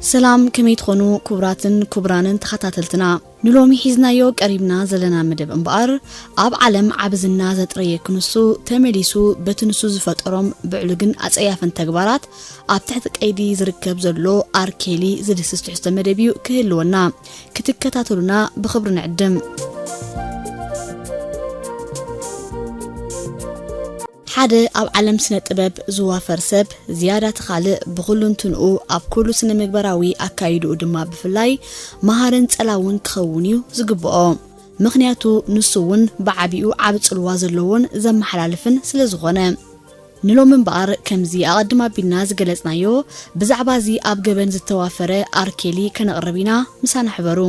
ሰላም፣ ከመይ ትኾኑ ክቡራትን ክቡራንን ተኸታተልትና? ንሎሚ ሒዝናዮ ቀሪብና ዘለና መደብ እምበኣር፣ ኣብ ዓለም ዓቢ ዝና ዘጥረየ ክንሱ፣ ተመሊሱ በቲ ንሱ ዝፈጠሮም ብዕሉግን ኣጸያፍን ተግባራት ኣብ ትሕቲ ቀይዲ ዝርከብ ዘሎ ኣር ኬሊ ዝድህስስ ትሕዝቶ መደብ እዩ ክህልወና። ክትከታተሉና ብኽብሪ ንዕድም። ሓደ ኣብ ዓለም ስነ ጥበብ ዝዋፈር ሰብ ዝያዳ እቲ ካልእ ብኹሉ እንትንኡ ኣብ ኩሉ ስነ ምግባራዊ ኣካይድኡ ድማ ብፍላይ መሃርን ጸላውን ክኸውን እዩ ዝግብኦ። ምኽንያቱ ንሱ እውን ብዓቢኡ ዓቢ ጽልዋ ዘለዎን ዘመሓላልፍን ስለ ዝኾነ። ንሎሚ እምበኣር ከምዚ ኣቐድም ኣቢልና ዝገለጽናዮ ብዛዕባ እዚ ኣብ ገበን ዝተዋፈረ ኣር ኬሊ ከነቕርብ ኢና። ምሳና ሕበሩ።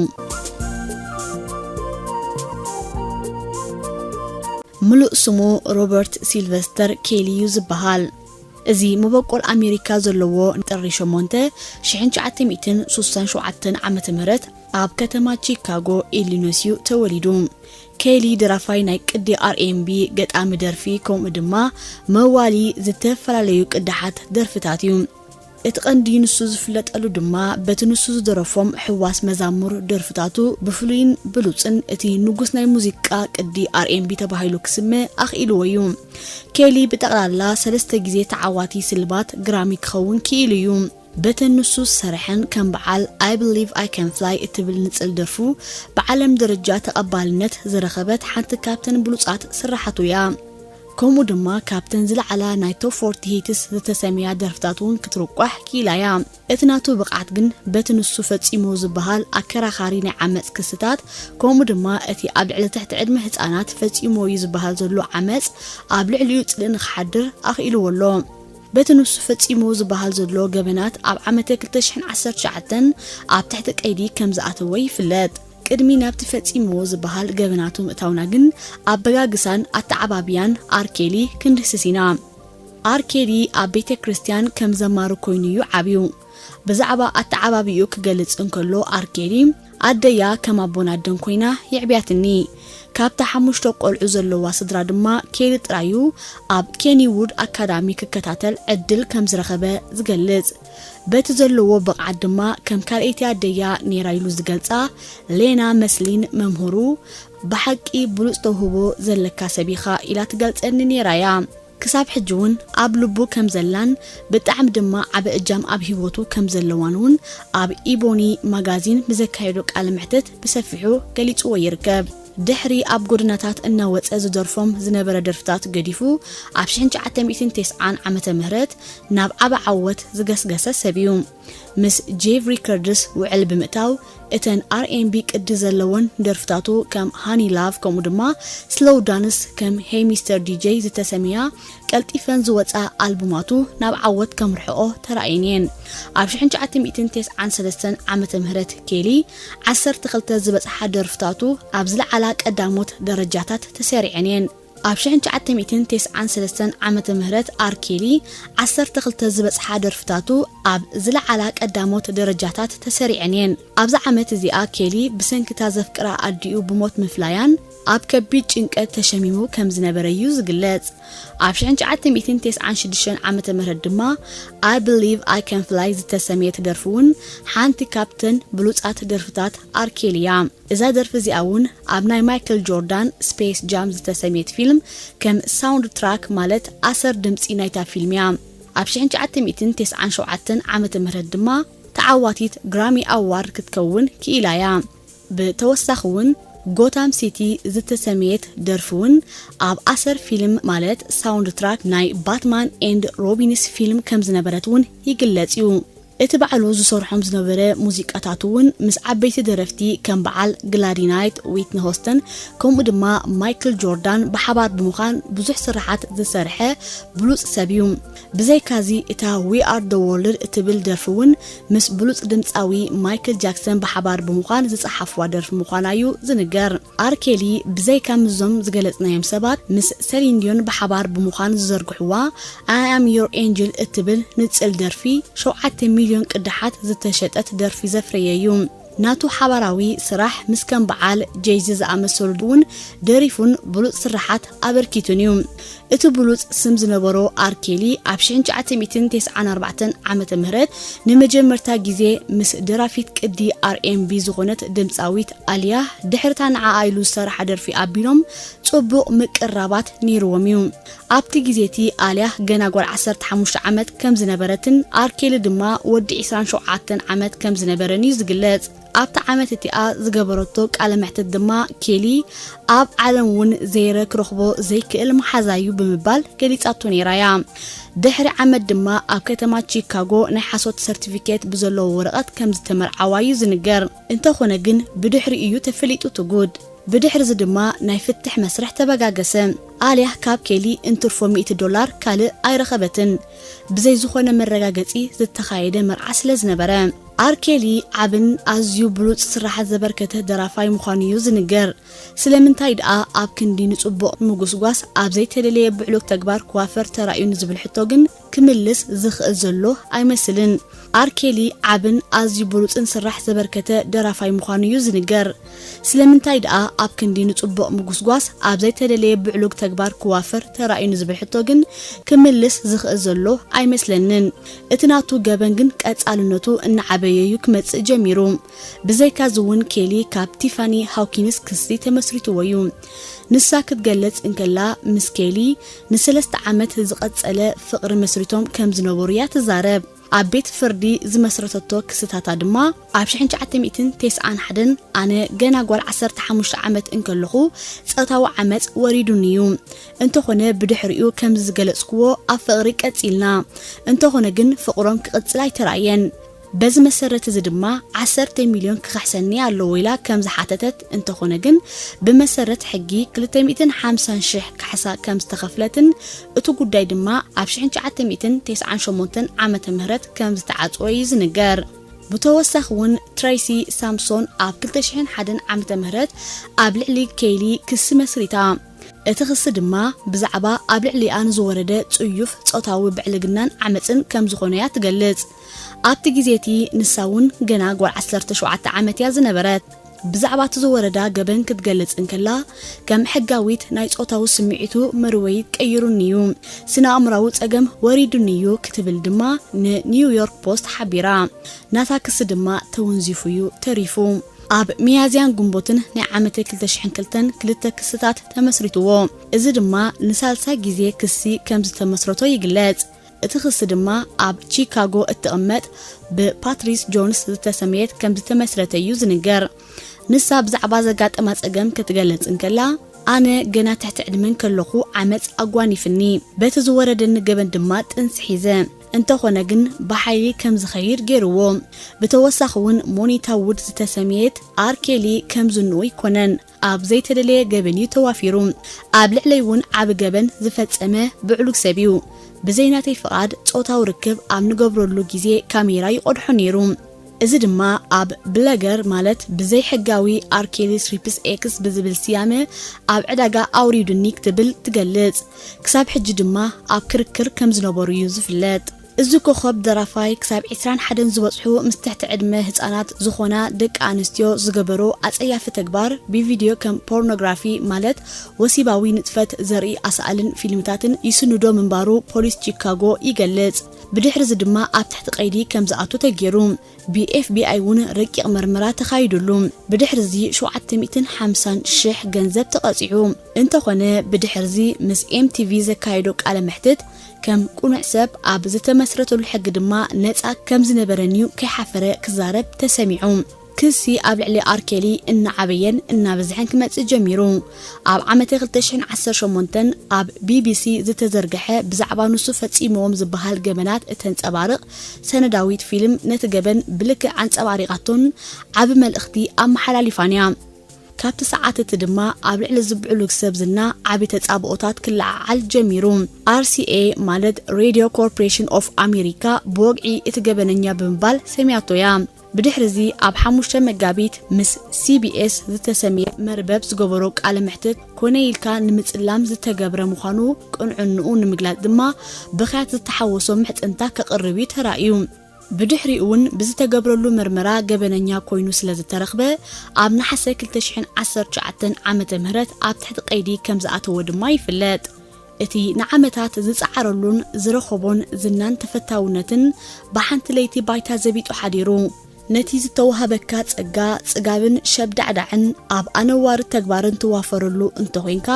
ምሉእ ስሙ ሮበርት ሲልቨስተር ኬሊ እዩ ዝበሃል። እዚ መበቆል ኣሜሪካ ዘለዎ ጥሪ ሸሞንተ ሽሕን ትሽዓተ ሚእትን ስሳን ሸውዓተን ዓመተ ምህረት ኣብ ከተማ ቺካጎ ኢሊኖይስ እዩ ተወሊዱ። ኬሊ ደራፋይ ናይ ቅዲ ኣር ኤን ቢ፣ ገጣሚ ደርፊ፣ ከምኡ ድማ መዋሊ ዝተፈላለዩ ቅዳሓት ደርፍታት እዩ። እቲ ቀንዲ ንሱ ዝፍለጠሉ ድማ በቲ ንሱ ዝደረፎም ሕዋስ መዛሙር ደርፍታቱ ብፍሉይን ብሉጽን እቲ ንጉስ ናይ ሙዚቃ ቅዲ ኣር ኤን ቢ ተባሂሉ ክስመ ኣኽኢልዎ እዩ። ኬሊ ብጠቕላላ ሰለስተ ግዜ ተዓዋቲ ስልባት ግራሚ ክኸውን ክኢሉ እዩ። በተን ንሱ ዝሰርሐን ከም በዓል I Believe I Can Fly እትብል ንጽል ደርፉ ብዓለም ደረጃ ተቐባልነት ዝረኸበት ሓንቲ ካብተን ብሉጻት ስራሓቱ እያ። ከምኡ ድማ ካብተን ዝለዓላ ናይ ቶፕ ፎርቲ ሂትስ ዝተሰምያ ደርፍታት እውን ክትርቋሕ ክኢላ እያ። እቲ ናቱ ብቕዓት ግን በቲ ንሱ ፈጺሙ ዝበሃል ኣከራኻሪ ናይ ዓመጽ ክስታት፣ ከምኡ ድማ እቲ ኣብ ልዕሊ ትሕቲ ዕድመ ህጻናት ፈጺሙ እዩ ዝበሃል ዘሎ ዓመጽ ኣብ ልዕሊኡ ጽልኢ ንኽሓድር ኣኽኢልዎ ኣሎ። በቲ ንሱ ፈጺሙ ዝበሃል ዘሎ ገበናት ኣብ ዓመተ ክልተ ሽሕን ዓሰርተ ትሽዓተን ኣብ ትሕቲ ቀይዲ ከም ዝኣተወ ይፍለጥ። ቅድሚ ናብቲ ፈጺምዎ ዝበሃል ገበናቱ ምእታውና ግን፣ ኣበጋግሳን ኣተዓባብያን ኣር ኬሊ ክንድህስስ ኢና። ኣር ኬሊ ኣብ ቤተ ክርስቲያን ከም ዘማሪ ኮይኑ እዩ ዓብዩ። ብዛዕባ ኣተዓባብይኡ ክገልጽ እንከሎ፣ ኣር ኬሊ፣ ኣደያ ከም ኣቦን ኣደን ኮይና የዕብያትኒ። ካብታ ሓሙሽተ ቆልዑ ዘለዋ ስድራ ድማ ኬሊ ጥራዩ ኣብ ኬኒውድ ኣካዳሚ ክከታተል ዕድል ከም ዝረኸበ ዝገልጽ። በቲ ዘለዎ ብቕዓት ድማ ከም ካልኣይቲ ኣደያ ነይራ ኢሉ ዝገልጻ ሌና መስሊን መምህሩ፣ "ብሓቂ ብሉጽ ተውህቦ ዘለካ ሰብ ኢኻ" ኢላ ትገልጸኒ ነይራ እያ። ክሳብ ሕጂ እውን ኣብ ልቡ ከም ዘላን ብጣዕሚ ድማ ዓቢ እጃም ኣብ ህይወቱ ከም ዘለዋን እውን ኣብ ኢቦኒ ማጋዚን ብዘካየዶ ቃለ መሕትት ብሰፊሑ ገሊጽዎ ይርከብ። ድሕሪ ኣብ ጎደናታት እናወጸ ዝደርፎም ዝነበረ ደርፍታት ገዲፉ፣ ኣብ ሽሕን ትሽዓተ ሚእትን ተስዓን ዓመተ ምህረት ናብ ዓቢ ዓወት ዝገስገሰ ሰብ እዩ። ምስ ጄቭ ሪከርድስ ውዕል ብምእታው፣ እተን ኣር ኤን ቢ ቅዲ ዘለወን ደርፍታቱ ከም ሃኒ ላቭ፣ ከምኡ ድማ ስሎው ዳንስ ከም ሄይ ሚስተር ዲ ጄ ዝተሰምያ ቀልጢፈን ዝወጻ ኣልቡማቱ ናብ ዓወት ከምርሕኦ ተራእየን እየን። ኣብ ሽሕን ትሽዓተ ሚእትን ተስዓን ሰለስተን ዓመተ ምህረት ኬሊ ዓሰርተ ክልተ ዝበጽሓ ደርፍታቱ ኣብ ዝለዓላ ቀዳሞት ደረጃታት ተሰሪዐን እየን። ኣብ ሽሕን ትሽዓተ ሚእትን ተስዓን ሰለስተን ዓመተ ምህረት ኣር ኬሊ ዓሰርተ ክልተ ዝበጽሓ ደርፍታቱ ኣብ ዝለዓላ ቀዳሞት ደረጃታት ተሰሪዐን እየን። ኣብዛ ዓመት እዚኣ ኬሊ ብሰንኪታ ዘፍቅራ ኣዲኡ ብሞት ምፍላያን ኣብ ከቢድ ጭንቀት ተሸሚሙ ከም ዝነበረ እዩ ዝግለጽ። ኣብ ሽሕን ትሽዓተ ሚእትን ተስዓን ሽዱሽተን ዓመተ ምህረት ድማ I Believe I Can Fly ዝተሰምየት ደርፊ እውን ሓንቲ ካብተን ብሉጻት ደርፍታት ኣር ኬሊ እያ። እዛ ደርፊ እዚኣ እውን ኣብ ናይ ማይክል ጆርዳን ስፔስ ጃም ዝተሰምየት ፊልም ከም ሳውንድ ትራክ፣ ማለት ኣሰር ድምጺ ናይታ ፊልም እያ። ኣብ ሽሕን ትሽዓተ ሚእትን ተስዓን ሸውዓተን ዓመተ ምህረት ድማ ተዓዋቲት ግራሚ ኣዋርድ ክትከውን ክኢላ እያ። ብተወሳኺ እውን ጎታም ሲቲ ዝተሰምየት ደርፊ እውን ኣብ ኣሰር ፊልም፣ ማለት ሳውንድ ትራክ ናይ ባትማን ኤንድ ሮቢንስ ፊልም ከም ዝነበረት እውን ይግለጽ እዩ። እቲ ባዕሉ ዝሰርሖም ዝነበረ ሙዚቃታት እውን ምስ ዓበይቲ ደረፍቲ ከም በዓል ግላዲ ናይት፣ ዊትኒ ሆስተን፣ ከምኡ ድማ ማይክል ጆርዳን ብሓባር ብምዃን ብዙሕ ስራሓት ዝሰርሐ ብሉጽ ሰብ እዩ። ብዘይካዚ፣ እታ We Are The World እትብል ደርፊ እውን ምስ ብሉጽ ድምጻዊ ማይክል ጃክሰን ብሓባር ብምዃን ዝጸሓፍዋ ደርፊ ምዃና እዩ ዝንገር። ኣር ኬሊ ብዘይካ ምስዞም ዝገለጽናዮም ሰባት፣ ምስ ሰሊን ዲዮን ብሓባር ብምዃን ዝዘርግሕዋ I Am Your Angel እትብል ንጽል ደርፊ፣ ሸውዓተ ሚልዮን ቅዳሓት ዝተሸጠት ደርፊ ዘፍረየ እዩ። ናቱ ሓባራዊ ስራሕ ምስ ከም በዓል ጄይዚ ዝኣመሰሉ እውን ደሪፉን ብሉጽ ስራሓት ኣበርኪቱን እዩ። እቲ ብሉጽ ስም ዝነበሮ ኣር ኬሊ ኣብ ሽሕን ትሽዓተ ሚእትን ተስዓን ኣርባዕተን ዓመተ ምህረት ንመጀመርታ ግዜ ምስ ደራፊት ቅዲ ኣር ኤን ቢ ዝኾነት ድምጻዊት ኣልያ ድሕርታ ንዓኣ ኢሉ ዝሰረሓ ደርፊ ኣቢሎም ጽቡቕ ምቅርራባት ነይርዎም እዩ። ኣብቲ ግዜ እቲ ኣልያ ገና ጓል ዓሰርተ ሓሙሽተ ዓመት ከም ዝነበረትን ኣርኬሊ ድማ ወዲ ዕስራን ሸውዓተን ዓመት ከም ዝነበረን እዩ ዝግለጽ። ኣብታ ዓመት እቲኣ ዝገበረቶ ቃለ መሕትት ድማ ኬሊ ኣብ ዓለም እውን ዘይረ ክረኽቦ ዘይክእል መሓዛዩ ብምባል ገሊጻቶ ነይራ እያ። ድሕሪ ዓመት ድማ ኣብ ከተማ ቺካጎ ናይ ሓሶት ሰርቲፊኬት ብዘለዎ ወረቐት ከም ዝተመርዓዋ እዩ ዝንገር። እንተኾነ ግን ብድሕሪ እዩ ተፈሊጡ ትጉድ። ብድሕሪ እዚ ድማ ናይ ፍትሕ መስርሕ ተበጋገሰ። ኣልያ ካብ ኬሊ እንትርፎ ሚእቲ ዶላር ካልእ ኣይረኸበትን። ብዘይ ዝኾነ መረጋገጺ ዝተኻየደ መርዓ ስለ ዝነበረ። ኣርኬሊ ዓብን ኣዝዩ ብሉጽ ስራሓት ዘበርከተ ደራፋይ ምዃኑ እዩ ዝንገር። ስለምንታይ ደኣ ኣብ ክንዲ ንጽቡቕ ምጉስጓስ ኣብ ዘይተደለየ ብዕሉግ ተግባር ክዋፈር ተራእዩ ንዝብል ሕቶ ግን ክምልስ ዝኽእል ዘሎ ኣይመስልን። ኣርኬሊ ዓብን ኣዝዩ ብሉጽን ስራሕ ዘበርከተ ደራፋይ ምዃኑ እዩ ዝንገር። ስለምንታይ ደኣ ኣብ ክንዲ ንጽቡቕ ምጉስጓስ ኣብ ዘይተደለየ ብዕሉግ ተግባር ክዋፈር ተራእዩ ንዝብል ሕቶ ግን ክምልስ ዝኽእል ዘሎ ኣይመስለንን። እቲ ናቱ ገበን ግን ቀጻልነቱ እናዓበየ እዩ ክመጽእ ጀሚሩ። ብዘይካዚ እውን ኬሊ ካብ ቲፋኒ ሃውኪንስ ክሲ ተመስሪትዎ እዩ። ንሳ ክትገለጽ እንከላ ምስ ኬሊ ንሰለስተ ዓመት ዝቐጸለ ፍቕሪ መስሪቶም ከም ዝነበሩ እያ ትዛረብ። ኣብ ቤት ፍርዲ ዝመስረተቶ ክስታታ ድማ ኣብ ሽሕን ትሽዓተ ሚእትን ተስዓን ሓደን ኣነ ገና ጓል ዓሰርተ ሓሙሽተ ዓመት እንከለኹ ጾታዊ ዓመጽ ወሪዱኒ እዩ። እንተኾነ ብድሕሪኡ ከም ዝገለጽክዎ ኣብ ፍቕሪ ቀጺልና። እንተኾነ ግን ፍቕሮም ክቕጽል ኣይተራእየን። በዚ መሰረት እዚ ድማ ዓሰርተ ሚልዮን ክኽሕሰኒ ኣለዎ ኢላ ከም ዝሓተተት እንተኾነ ግን ብመሰረት ሕጊ ክልተ ሚእትን ሓምሳን ሽሕ ካሕሳ ከም ዝተኸፍለትን እቲ ጉዳይ ድማ ኣብ ሽሕን ትሽዓተ ሚእትን ተስዓን ሸሞንተን ዓመተ ምህረት ከም ዝተዓጽወ እዩ ዝንገር። ብተወሳኺ እውን ትሬሲ ሳምሶን ኣብ ክልተ ሽሕን ሓደን ዓመተ ምህረት ኣብ ልዕሊ ኬሊ ክሲ መስሪታ። እቲ ክሲ ድማ ብዛዕባ ኣብ ልዕሊኣ ንዝወረደ ጽዩፍ ጾታዊ ብዕልግናን ዓመጽን ከም ዝኾነ እያ ትገልጽ። ኣብቲ ግዜ እቲ ንሳ እውን ገና ጓል ዓሰርተ ሸውዓተ ዓመት እያ ዝነበረት። ብዛዕባ እቲ ዝወረዳ ገበን ክትገልጽ እንከላ ከም ሕጋዊት ናይ ጾታዊ ስምዒቱ መርወይት ቀይሩኒ እዩ፣ ስነ ኣእምራዊ ጸገም ወሪዱኒ እዩ ክትብል ድማ ንኒውዮርክ ፖስት ሓቢራ። ናታ ክሲ ድማ ተወንዚፉ እዩ ተሪፉ። ኣብ ሚያዝያን ግንቦትን ናይ ዓመተ ክልተ ሽሕን ክልተን ክልተ ክስታት ተመስሪትዎ። እዚ ድማ ንሳልሳይ ግዜ ክሲ ከም ዝተመስረቶ ይግለጽ። እቲ ክሲ ድማ ኣብ ቺካጎ እትቕመጥ ብፓትሪስ ጆንስ ዝተሰመየት ከም ዝተመስረተ እዩ ዝንገር። ንሳ ብዛዕባ ዘጋጠማ ጸገም ክትገልጽ እንከላ ኣነ ገና ትሕቲ ዕድመ እንከለኹ ዓመጽ ኣጓኒፍኒ፣ በቲ ዝወረደኒ ገበን ድማ ጥንሲ ሒዘ። እንተኾነ ግን ብሓይሊ ከም ዝኸይድ ገይርዎ። ብተወሳኺ እውን ሞኒታ ውድ ዝተሰመየት ኣርኬሊ ከም ዝንኡ ኣይኮነን፣ ኣብ ዘይተደለየ ገበን እዩ ተዋፊሩ። ኣብ ልዕለይ እውን ዓቢ ገበን ዝፈጸመ ብዕሉግ ሰብ እዩ። ብዘይ ናተይ ፍቓድ ጾታዊ ርክብ ኣብ ንገብረሉ ግዜ ካሜራ ይቐድሖ ነይሩ። እዚ ድማ ኣብ ብለገር ማለት ብዘይ ሕጋዊ ኣርኬሊ ስትሪፕስ ኤክስ ብዝብል ስያመ ኣብ ዕዳጋ ኣውሪዱኒ ክትብል ትገልጽ። ክሳብ ሕጂ ድማ ኣብ ክርክር ከም ዝነበሩ እዩ ዝፍለጥ። እዚ ኮኸብ ደራፋይ ክሳብ ዕስራን ሓደን ዝበጽሑ ምስ ትሕቲ ዕድመ ህጻናት ዝኾና ደቂ ኣንስትዮ ዝገበሮ ኣጸያፊ ተግባር ብቪድዮ ከም ፖርኖግራፊ ማለት ወሲባዊ ንጥፈት ዘርኢ ኣሳእልን ፊልምታትን ይስንዶ ምንባሩ ፖሊስ ቺካጎ ይገልጽ። ብድሕሪ እዚ ድማ ኣብ ትሕቲ ቀይዲ ከም ዝኣቱ ተገይሩ። ብ ኤፍ ቢ ኣይ እውን ረቂቕ መርመራ ተኻይዱሉ። ብድሕሪ እዚ ሸውዓተ ሚእትን ሓምሳን ሽሕ ገንዘብ ተቐጺዑ። እንተኾነ ብድሕሪ እዚ ምስ ኤም ቲ ቪ ዘካየዶ ቃለ መሕትት ከም ቅኑዕ ሰብ ኣብ ዝተመስረተሉ ሕጊ ድማ ነጻ ከም ዝነበረን እዩ ከይሓፈረ ክዛረብ ተሰሚዑ። ክሲ ኣብ ልዕሊ ኣርኬሊ እናዓበየን እናበዝሐን ክመጽእ ጀሚሩ። ኣብ ዓመተ ክልተ ሽሕን ዓሰርተ ሸሞንተን ኣብ ቢ ቢ ሲ ዝተዘርግሐ ብዛዕባ ንሱ ፈጺምዎም ዝበሃል ገበናት እተንጸባርቕ ሰነዳዊት ፊልም ነቲ ገበን ብልክዕ ኣንጸባሪቓቶን ዓቢ መልእኽቲ ኣመሓላሊፋን እያ። ካብቲ ሰዓት እቲ ድማ ኣብ ልዕሊ እዚ ብዕሉግ ሰብ ዝና ዓቢ ተጻብኦታት ክለዓዓል ጀሚሩ። ኣር ሲ ኤ ማለት ሬድዮ ኮርፖሬሽን ኦፍ ኣሜሪካ ብወግዒ እቲ ገበነኛ ብምባል ሰምያቶ እያ። ብድሕሪ እዚ ኣብ ሓሙሽተ መጋቢት ምስ ሲ ቢ ኤስ ዝተሰምየ መርበብ ዝገበሮ ቃለ መሕትት ኮነ ኢልካ ንምጽላም ዝተገብረ ምዃኑ ቅንዕንኡ ንምግላጽ ድማ ብኽያት ዝተሓወሶ ምሕጽንታ ከቕርብ እዩ ተራእዩ። ብድሕሪኡ እውን ብዝተገብረሉ መርመራ ገበነኛ ኮይኑ ስለ ዝተረኽበ ኣብ ነሓሰ ክልተ ሽሕን ዓሰርተ ትሽዓተን ዓመተ ምህረት ኣብ ትሕቲ ቀይዲ ከም ዝኣተወ ድማ ይፍለጥ። እቲ ንዓመታት ዝጸዓረሉን ዝረኸቦን ዝናን ተፈታውነትን ብሓንቲ ለይቲ ባይታ ዘቢጡ ሓዲሩ። ነቲ ዝተዋህበካ ጸጋ ጽጋብን ሸብዳዕዳዕን ኣብ ኣነዋሪ ተግባርን ትዋፈረሉ እንተኾይንካ፣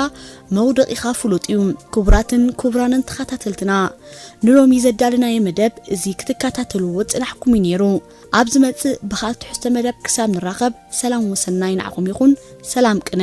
መውደቒኻ ፍሉጥ እዩ። ክቡራትን ክቡራንን ተኸታተልትና፣ ንሎሚ ዘዳለናዮ መደብ እዚ ክትከታተልዎ ጽናሕኩም እዩ ነይሩ። ኣብ ዝመጽእ ብኻልእ ትሕዝቶ መደብ ክሳብ ንራኸብ፣ ሰላም ወሰናይ ንዓኹም ይኹን። ሰላም ቅነ።